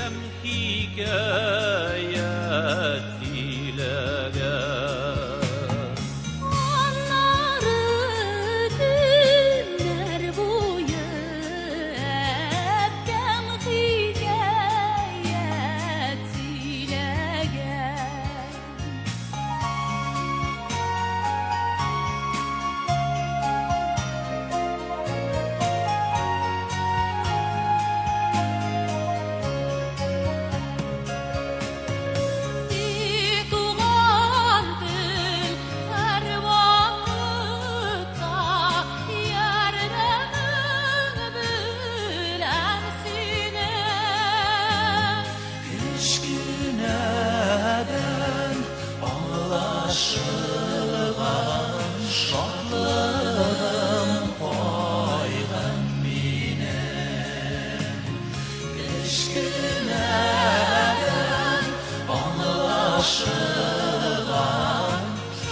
Әткәм хикәят сөйләгән. Аннары төннәр буе әбкәм хикәят сөйләгән. Ти туган тел һәрвакытта ярдәмең белән синең. Кечкенәдән аңлашылган шатлыгым, кайгым минем. Кечкенәдән аңлашылган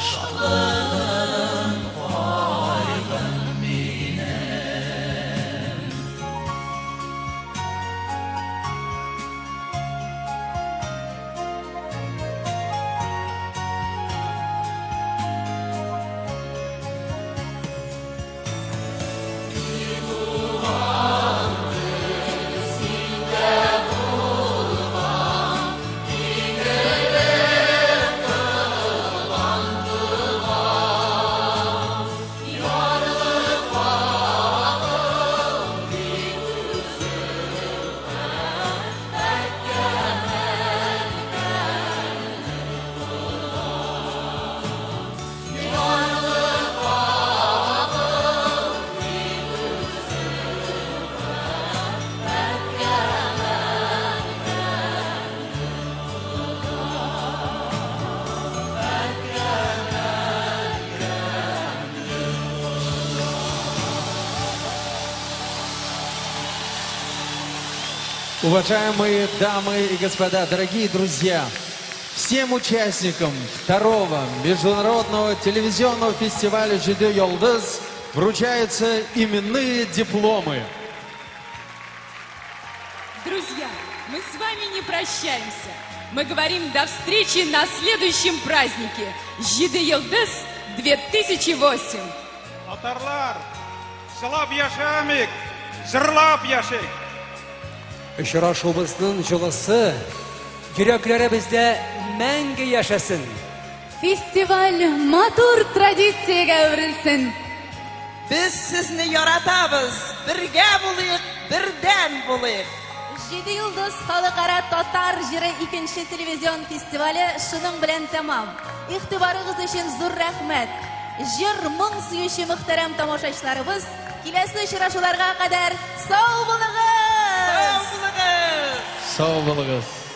шатлыгым, кайгым минем. Уважаемые дамы и господа, дорогие друзья, всем участникам второго международного телевизионного фестиваля «Җиде Йолдыз» вручаются именные дипломы. Друзья, мы с вами не прощаемся. Мы говорим до встречи на следующем празднике Җиде Йолдыз 2008. Татарлар, җылап яшәмик, җырлап яшик. Очрашуыбызның җылысы йөрәкләребездә мәңге яшәсен. Фестиваль матур традициягә әверелсен. Без сезне яратабыз, бергә булыйк, бердәм булыйк. Җиде йолдыз халыкара татар җыры икенче телевизион фестивале шуның белән тәмам. Игътибарыгыз өчен зур рәхмәт. Җыр, моң сөюче мөхтәрәм тамашачыларыбыз, киләсе очрашуларга кадәр сау булыгыз! Сау булыгыз! Сау булыгыз!